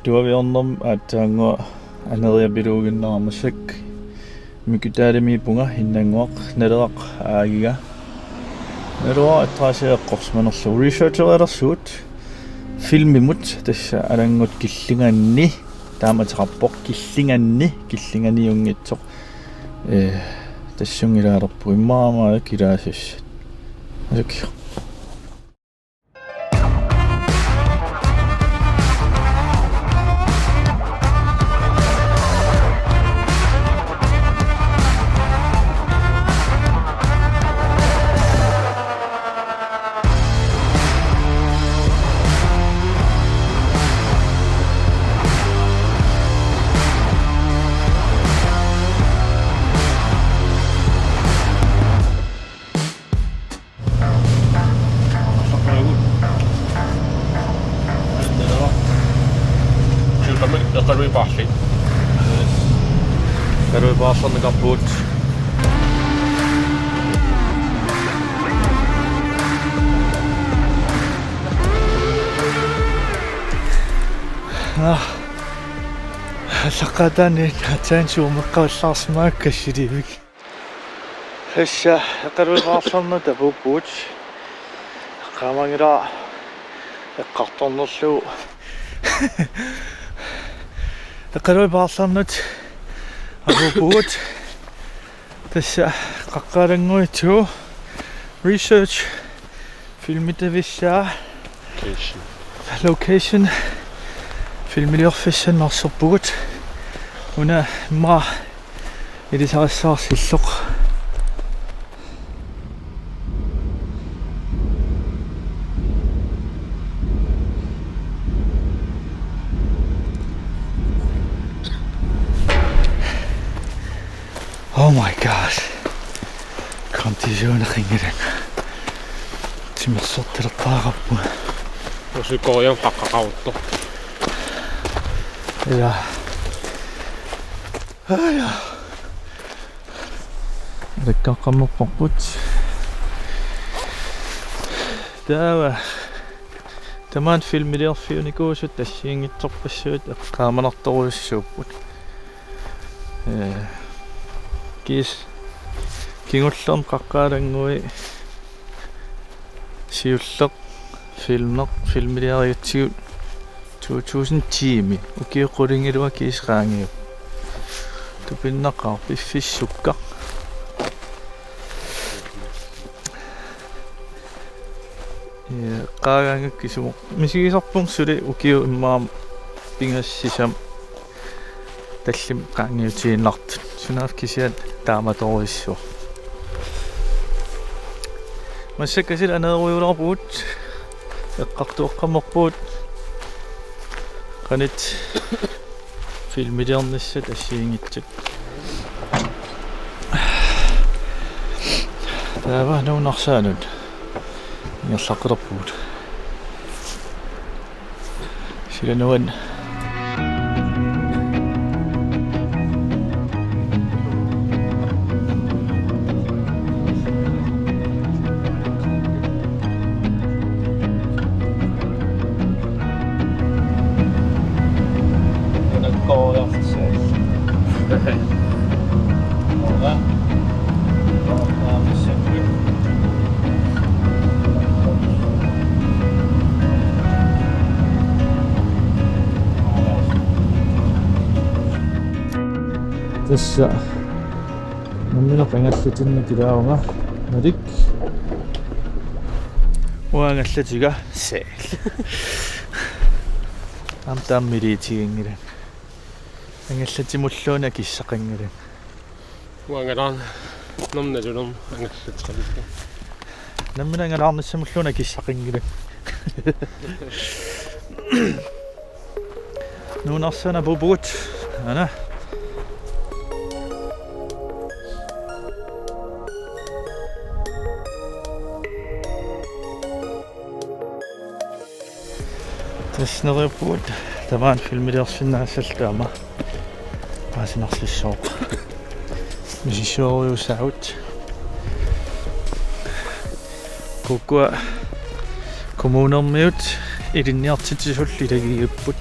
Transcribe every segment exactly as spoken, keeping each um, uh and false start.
Tuaviornermi aatsaannguaq aneriapiluuginnarama sak mikitaalimiippunga innannguaq Naleraq aagiga. Naleraq attaasiaqqorsimanerlu researchereersugut filmimut tassa alanngut killinganni taama ateqarpoq killinganni killinganiunngitsoq. Ee, tassunngilaalerpugut immaqa aamma kilaasussat. Asuk. Siullermik eqaluit paarlugit. Eqaluit paarlernikarpugut. Aa. Allaqqaataaniit aatsaat suumeqqallaarsimaakka silivik. Tassa eqaluit paarlernerit apuuppugut. Eqqaamanngilara eqqartornerlugu. Eqaluit paarlernerit apuuppugut. Tassa Qaqqat Alanngui to research filmitavissaa. Location. Location. Filmiliorfissannik arsorpugut. Una immaqa ilisarissaasillugu. Oh my gosh. Konditioni qinngilanga. Timersortilerparaarpunga. Usikoriam qaqqaqarutto. Ja. Aja. Rikkaqqammerparput. Taava. Tamaani filmiliorfiunikuusut assigiinngitsorpassuit eqqaamanartorujussuupput. Ee, kiisa kingullermik Qaqqat Alanngui siulleq filmeq filmiliarigatsigu to tusind ti-mi ukiut qulingiluat kiisa qaangiupput. Tupinnaqaaq piffissaq sukkaq. Ee, qaagaangakkit sumut. Misigisarpunga suli ukiut immaqa pingasut sisamat tallimat qaangiutiinnartut. Sunaaffa kisiat taamatorujussuaq. Massakkut suli aneerujuulerpugut. Eqqartueqqammerpugut. Qanoq filmiliornissat assigiinngitsut. Taava nuunarsaanut ingerlaqqilerpugut. Sila nuann. Tassa nammineq angallatinnik ilaavunga, malik. Uanga angallatiga sal. Aamma taama miliitiginngilanga. Angallatimulluunniit akissaqanngilanga. Uanga angalaarnermut nalulermat angallateqalikka. Nammineq angalaarnissamulluunniit akissaqanngilanga. Nuunarsaanut apuuppugut. Aana. Tassa neriuppugut tamaani filmiliorsinnaassalluta aamma paasinarsissooq. Misissuerujussuuvugut. Kukkua kommunermiut ilinniartitsisullu ilagigipput.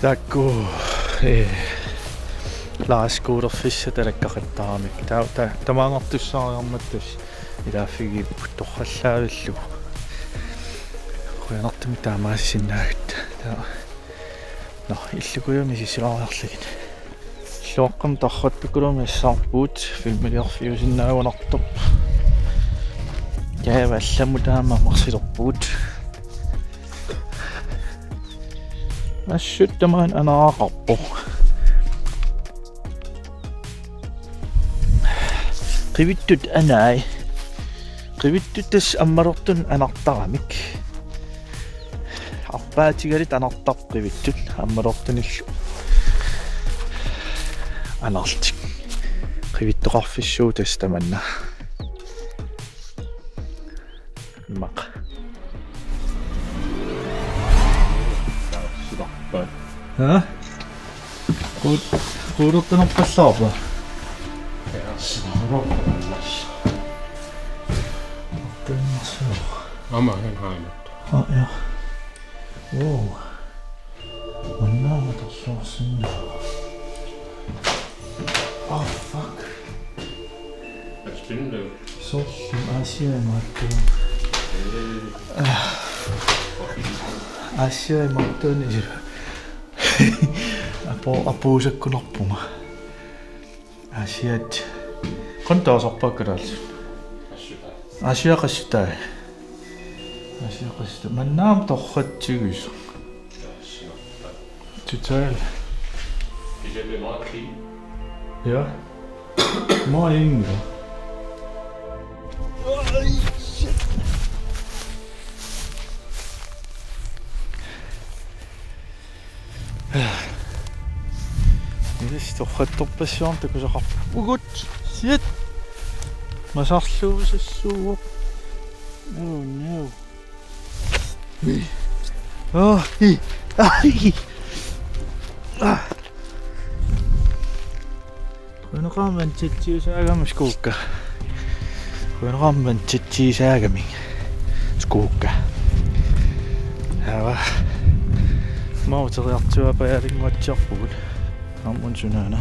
Taakku, eh, lastbiilerfissat alakkaqattaarmata. Ta-, ta-, tamaanngartussaariarmata tassa ilaaffigiipput torrallaavillugu. Qujanartumik taamaasisinnaagatta. Taava. Nå, illukujuumi sisulaariarlugit. Illuaqqamik Torrattukulumi assaarpugut, filmiliorfiusinnaagunartoq. Jaava allamut taama marsilerpugut. Assut tamaani anaaqarpoq. Qivittut anai. Qivittut tassa ammalortunut anartaramik. Arpaatigaluta anartarput qivittut ammalortunillu. Anarlutik. Qivittoqarfissuuvoq tassa tamanna. Immaqa. Ha? Quut-, quulertanarpallaarpa? Aamma, han har en. Ah, ja. Wow. Manna atorluarsinnaa. Oh, fuck. Spændende. Soorlu Aasiaat imaattoq. Aasiaat imaattoq. Apo-, apuusakkunarpunga. Aasiaat. Qanoq taasarpaat kalaallisut? Aasiaat qassutai. Aasiaat qassutai. Manna aamma torratsigisoq. Total. Det bliver meget clean. Ja. Meget enkelt. Yes, torrattorpassuarnik takusaqarpugut. Shit. Masarluusassuuvoq. Oh no. Oh, i. Ai. Ah. Qujanaqaaq mantsitsiusaagamik skuukka. Qujanaqaaq mantsitsiusaagamik skuukka. Aava. Aamma uteriartuaapajaalinguatsiarpugut. Aamma sunaana.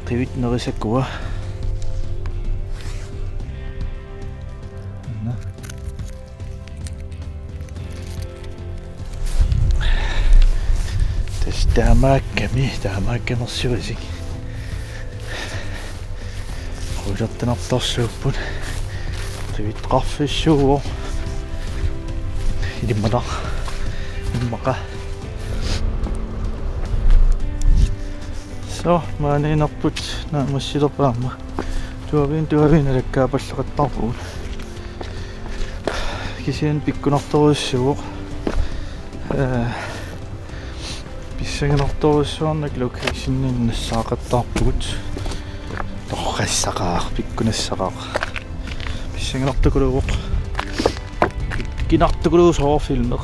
Qivittut nerisakua. Anna. Tassa taamaakkami, taamaakkamersivasik. Quulertanartorsuupput. Qivittoqarfissuuvoq. Ilimanaq. Immaqa. So, maaniinnerput naammassilerpaamma. Tuaviin, tuaviin alakkaapallaqqattaarpugut. Kisianni pikkunartorujussuuvoq. Eh, pissanganartorujussuarnik locationinni nassaaqattaarpugut. Torrassaqaaq, pikkunassaqaaq. Pissanganartukuluuvoq. Kinartukuluusoq filmi.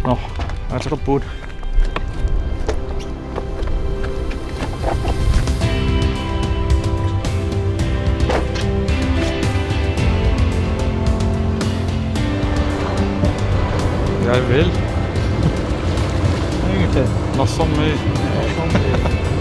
Nå, altså på. Ja vel. Ikke? Nå, som med. Nå, som med.